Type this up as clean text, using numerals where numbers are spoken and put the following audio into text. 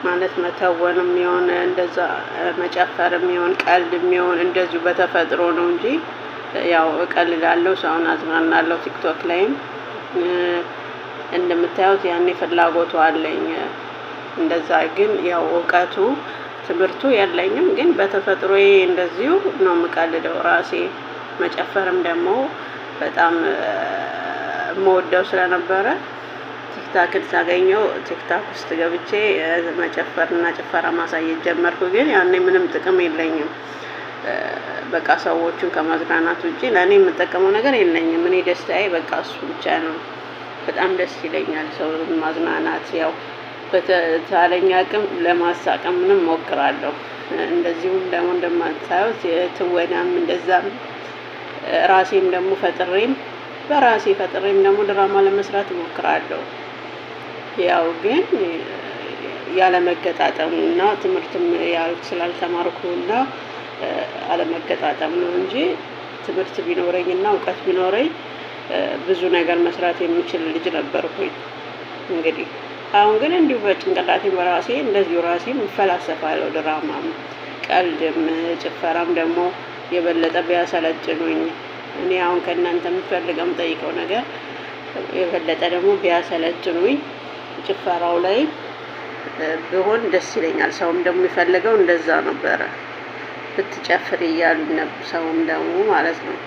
ማለት መተወንም ይሁን እንደዛ መጨፈርም ይሁን ቀልድም ይሁን እንደዚሁ በተፈጥሮ ነው እንጂ ያው እቀልዳለሁ፣ ሰውን አዝናናለሁ። ቲክቶክ ላይም እንደምታዩት ያኔ ፍላጎቱ አለኝ። እንደዛ ግን ያው እውቀቱ ትምህርቱ የለኝም፣ ግን በተፈጥሮዬ እንደዚሁ ነው የምቀልደው ራሴ። መጨፈርም ደግሞ በጣም የምወደው ስለነበረ ቲክታክን ሳገኘው ቲክታክ ውስጥ ገብቼ መጨፈርና ጭፈራ ማሳየት ጀመርኩ። ግን ያኔ ምንም ጥቅም የለኝም። በቃ ሰዎቹን ከማዝናናት ውጪ ለእኔ የምጠቀመው ነገር የለኝም። እኔ ደስታዬ በቃ እሱ ብቻ ነው። በጣም ደስ ይለኛል ሰው ማዝናናት። ያው በተቻለኝ አቅም ለማሳቀም ምንም ሞክራለሁ። እንደዚሁም ደግሞ እንደማታዩት የትወናም እንደዛም ራሴም ደግሞ ፈጥሬም በራሴ ፈጥሬም ደግሞ ድራማ ለመስራት እሞክራለሁ። ያው ግን ያለመገጣጠሙ እና ትምህርትም ስላልተማርኩና አለመገጣጠም ነው እንጂ ትምህርት ቢኖረኝ እና እውቀት ቢኖረኝ ብዙ ነገር መስራት የምችል ልጅ ነበርኩኝ። እንግዲህ አሁን ግን እንዲሁ በጭንቅላቴ በራሴ እንደዚሁ ራሴም እፈላሰፋለሁ። ድራማም፣ ቀልድም፣ ጭፈራም ደግሞ የበለጠ ቢያሰለጥኑኝ፣ እኔ አሁን ከእናንተ የምፈልገው የምጠይቀው ነገር የበለጠ ደግሞ ቢያሰለጥኑኝ ጭፈራው ላይ ብሆን ደስ ይለኛል። ሰውም ደግሞ የሚፈልገው እንደዛ ነበረ፣ ብትጨፍር እያሉ ሰውም ደግሞ ማለት ነው።